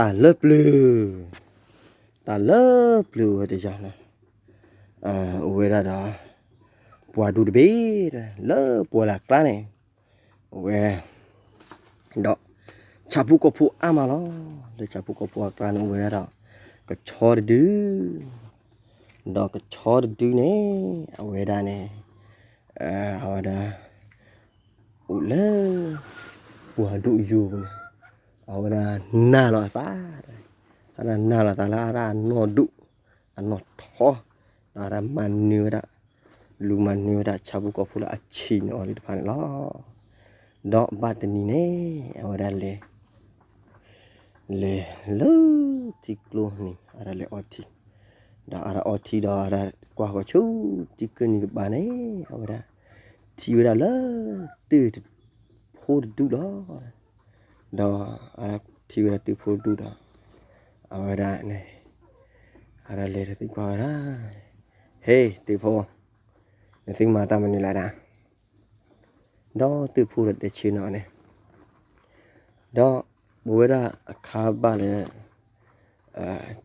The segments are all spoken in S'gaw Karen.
တၢ်လၢပျၢၤ, တၢ်လၢပျၢၤအိၣ်ဝဲတယၤလီၤ. အိၣ်ဝဲဒၣ်ဒီး ပှၢ်ဒိၣ်တဘ့ၣ် လၢပှၢ်လၢ်ကျါန့ၣ် အိၣ်ဝဲ ဒီး ဆၣ်ဖိကီၢ်ဖိအါမးလီၤ. လၢဆၣ်ဖိကီၢ်ဖိအကျါန့ၣ် အိၣ်ဝဲဒၣ်ဒီး ကဆီတဒု, ဒီးကဆီတဒုန့ၣ် အဝဲဒၣ်န့ၣ် အဝဲဒၣ် အိၣ်လၢ ပှၢ်ဒိၣ်ယိာ်ပူၤန့ၣ် အဝဲဒၣ်နာ်လီၤအသး, အဝဲဒၣ်နာ်လီၤအသးလၢအဝဲဒၣ်အနီၢ်ဒိၣ် အနီၢ်ထီ, ဒီးအဝဲဒၣ်မၤနၢၤဝဲဒၣ် လူၤမၤနၢၤဝဲဒၣ်ဆၣ်ဖိကီၢ်ဖိလၢအဆံးန့ၢ်အီၤသ့ၣ်တဖၣ်န့ၣ်လီၤ. ဒီးဘၣ်တနံၤန့ၣ် အဝဲဒၣ်လဲၤ လဲၤလၢထံကျိန့ၣ် အဝဲဒၣ်လဲၤအီထံ, ဒီးအဝဲဒၣ်အီထံဒီး အဝဲဒၣ်ကွၢ်ဃီၤဆူထံကၢၢ်နံၤကပၤန့ၣ် အဝဲဒၣ် ထံၣ်ဝဲဒၣ်လၢ တၢ်ဖိတဒူၣ်လီၤ. ဒီးအဝဲဒၣ်ထံၣ်ဝဲဒၣ်တၢ်ဖိတဒူၣ်ဒီး အဝဲဒၣ်န့ၣ် အဝဲဒၣ်လဲၤတသံကွၢ်ဝဲဒၣ်, ဟ့ တၢ်ဖိ, နသုမၤတၢ်မနုၤလဲၣ်ဒၣ်. ဒီးတၢ်ဖိဒီးတဲဆၢန့ၢ်အီၤန့ၣ်, ဒီးပဝဲဒၣ်အခါဘၣ်လၢ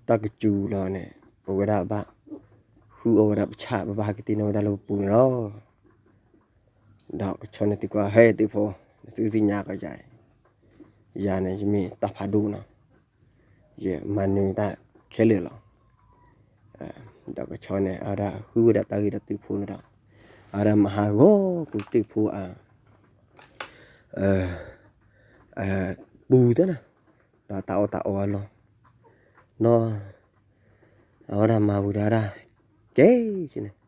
တၢ်ကစူၤလီၤန့ၣ် ပဝဲဒၣ်ဘၣ် ဃုအီၣ်ဝဲဒၣ်ပဆၣ် ပဘၣ်ဟဲကတ့ၢ်န့ၢ်ဝဲဒၣ်လၢပပူၤန့ၣ်လီၤ. ဒီးကဆီန့ၣ်သံကွၢ် ဟဲတၢ်ဖိ, နသုသ့ၣ်ညါကီးယၤ, ယၤန့ၣ် ယမ့ၢ်တၢ်ဖးဒိၣ်နီၤ, ယမၤနၢၤတၢ်ခဲလၢာ်လီၤ. ဒီးကဆီန့ၣ် အဝဲဒၣ်ဃုဝဲဒၣ်တၢ်ဂ့ၢ်ဒီးတၢ်ဖိန့ၣ်ဒီး အဝဲဒၣ်မၤဟးဂီၤကွံာ်တၢ်ဖိအ ပူၤသ့ၣ်န့ၣ်, ဒီးတၢ်အီၣ်တၢ်အီအလီၢ်, ဒီး အဝဲဒၣ်မၤဝံၤဒီးဝဲဒၣ် ကဲန့ၣ်, ဒီးတၢ်န့ၣ်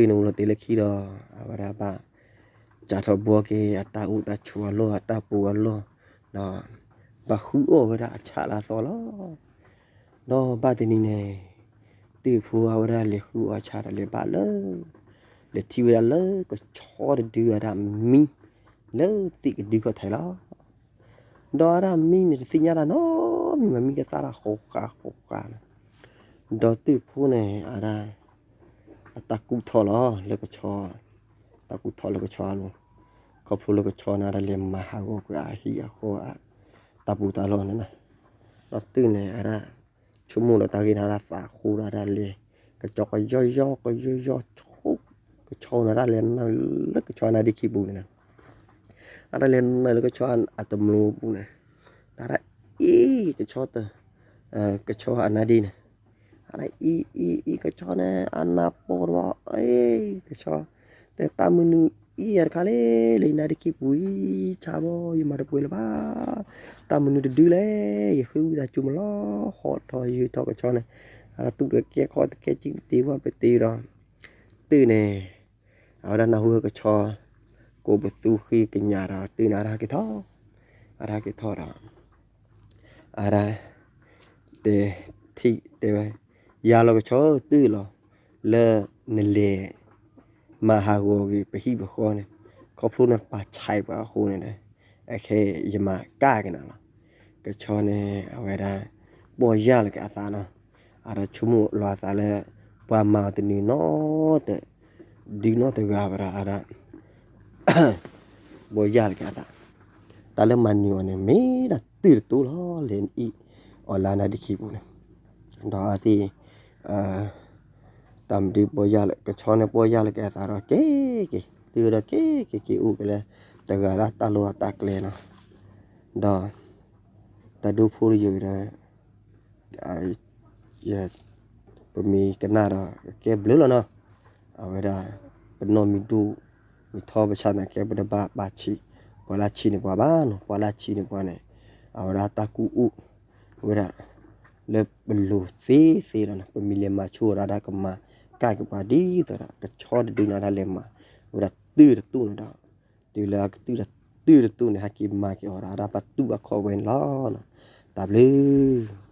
အိၣ်လီၤတ့ၢ်လၢခံဒီး အဝဲဒၣ်ဘၣ် စးထီၣ်ဘှီက့ၤအတၢ်အိၣ်တၢ်ဆိးအလီၢ် အတၢ်ပူၤအလီၢ်, ဒီး ဘၣ်ဃုအီၣ်ဝဲဒၣ်အဆၣ်လၢအသီလီၤ. ဒီးဘၣ်တနံၤန့ၣ် တၢ်ဖိအဝဲဒၣ်လဲၤဃုအီၣ်အဆၣ်ဒီးလဲၤဘၣ်လၢ လဲၤထံၣ်ဝဲဒၣ်လၢကဆီတဒုအဝဲဒၣ်မံ လၢသ့ၣ်ကဒုခီၣ်ထံးလီၤ. ဒီးအဝဲဒၣ်မံန့ၣ်တသ့ၣ်ညါတၢ်နီတမံၤ မံကသါတၢ်ဃိးဃာ်ဃိးဃာ်လီၤ. ဒီးတၢ်ဖိန့ၣ် အဝဲဒၣ် အတၢ်ကူၣ်ထီၣ်လီၤလၢကဆီ, တၢ်ကူၣ်ထီၣ်လၢကဆီအလိၤ, ခီဖျိလၢကဆီန့ၣ် အဝဲဒၣ်လဲၤမၤဟးဂီၤကွံာ်အဟံၣ်အဃီအ တၢ်ပူၤတၢ်လီၢ်န့ၣ်လီၤ. ဒီးတၢ်န့ၣ် အဝဲဒၣ် ဆိကမိၣ်ဒီးတၢ်ဂ့ၢ်န့ၣ် အဝဲဒၣ်သးဃိဒီးအဝဲဒၣ်လဲၤ ကကၠီကယီယီ ကယီယီဆိ ကဆီန့ၣ် အဝဲဒၣ်လဲၤနုာ်လၢကဆီအနါဒ့ခံပူၤန့ၣ်လီၤ. အဝဲဒၣ်လဲၤနုာ်လၢကဆီအတမျိၤပူၤန့ၣ်, ဒီးအဝဲဒၣ်အံၤ ကဆီတ ကဆီအနါဒ့န့ၣ်, အဝဲဒၣ်အံၤအံၤအံၤကဆီန့ၣ် အနါပီၢ်တဘီ အ့ၣ် ကဆီ တၢ်မနုၤအံၤယၤတခါလဲၣ် လၢယနါဒ့ခံပူၤအံၤ ဆါဘီ ယမၤတပှဲၤလၢၤဘၣ်, တၢ်မနုၤတဒုလဲၣ် ယဃ့ဝံသးစူၤမးလီၤ. ဟီၣ်ထီၣ်ယၢၤထီၣ်ကဆီန့ၣ်, အဝဲဒၣ်တူၢ်တကဲခီၣ်တကဲ စံၣ်ပတ့ဝၣ်ပတ့ဒီး တၢ်န့ၣ် အဝဲဒၣ်နၢ်ဟူကဆီ ကိးပသူဃ့ကညးဒီးတၢ်န့ၣ် အဝဲဒၣ်ဟဲက့ၤထီၣ်, အဝဲဒၣ်ဟဲက့ၤထီၣ်ဒီး အဝဲဒၣ် တဲ ထံၣ်တဲဝဲ ယၤလီၤကဆီတၢ်လီၤ, လၢနလဲၤ မၤဟးဂီၤက့ၤပဟံၣ်ပဃီန့ၣ်, ခီဖျိနပာ်ဆဲးပှၤအဃိန့ၣ်ဒီး အခဲအံၤယမၤကၣ်က့ၤနၤလီၤ. ကဆီန့ၣ် အဝဲဒၣ် ပီၢ်ယၢ်လီၤက့ၤအသးနီၤ, အဝဲဒၣ်ဆိကမိၣ်လီၤအသးလၢ ပှၤမၤအီၤတန့ၢ်နီတ ဒုနီတဂၤဝဲဒၣ် အဝဲဒၣ် ပီၢ်ယၢ်လီၤက့ၤအသး, တၢ်လၢမၤနၢၤအီၤန့ၣ် မ့ၢ်ဒၣ်တၢ်တတိၢ်လီၤ လဲၤအံၤ အီၣ်လၢနါဒ့ခံပူၤန့ၣ်, ဒီးအဝဲသ့ၣ် တၢ်မနုၤပီၢ်ယၢ်လီၤ ကဆီန့ၣ်ပီၢ်ယၢ်လီၤက့ၤအသးဒီးက့ၤက့ၤ တုၤဒီးက့ၤက့ၤက့ၤအိၣ်က့ၤလၢ တဂၤလၢတၢ်လီၢ်အတၢ်ကျဲနီၤ, ဒီး တၢ်ဒိဖိတယုၢ်ဒီး ပမ့ၢ်ကနၣ်ဒီး ကဲဘျုးလီၤနီၤ, အဝဲဒၣ် ပနီၢ်မံၤဒိၣ် မ့ၢ်ထီပဆၣ်သနာ်က့ ပတဘၣ်ပာ်ဆံး ပှၤလၢဆံးန့ၢ်ပှၤဘၣ်နီၤ, ပှၤလၢဆံးန့ၢ်ပှၤန့ၣ် အဝဲဒၣ်တၢ်ကူၣ်အိၣ်ဝဲဒၣ် လၢပလိၤသ့သ့လီၤနီၤ, ပမ့ၢ်လဲၤမၤဆိဝဲဒၣ် ကမၤကၣ်က့ၤပှၤဒ်သိးဒီး ကဆီတဒုန့ၣ် အဝဲဒၣ်လဲၤမၤဝဲဒၣ်တၢ်တတိၢ်န့ၣ်ဒီး တုၤလၢအကတၢၢ်တၢ်တတိၢ်န့ၣ် ဟဲက့ၤမၤက့ၤအီၤဒီး အဝဲဒၣ်ဘၣ်တူၢ်ဘၣ်ခီၣ်ဝဲန့ၣ်လီၤ. တၢ်ဘျုး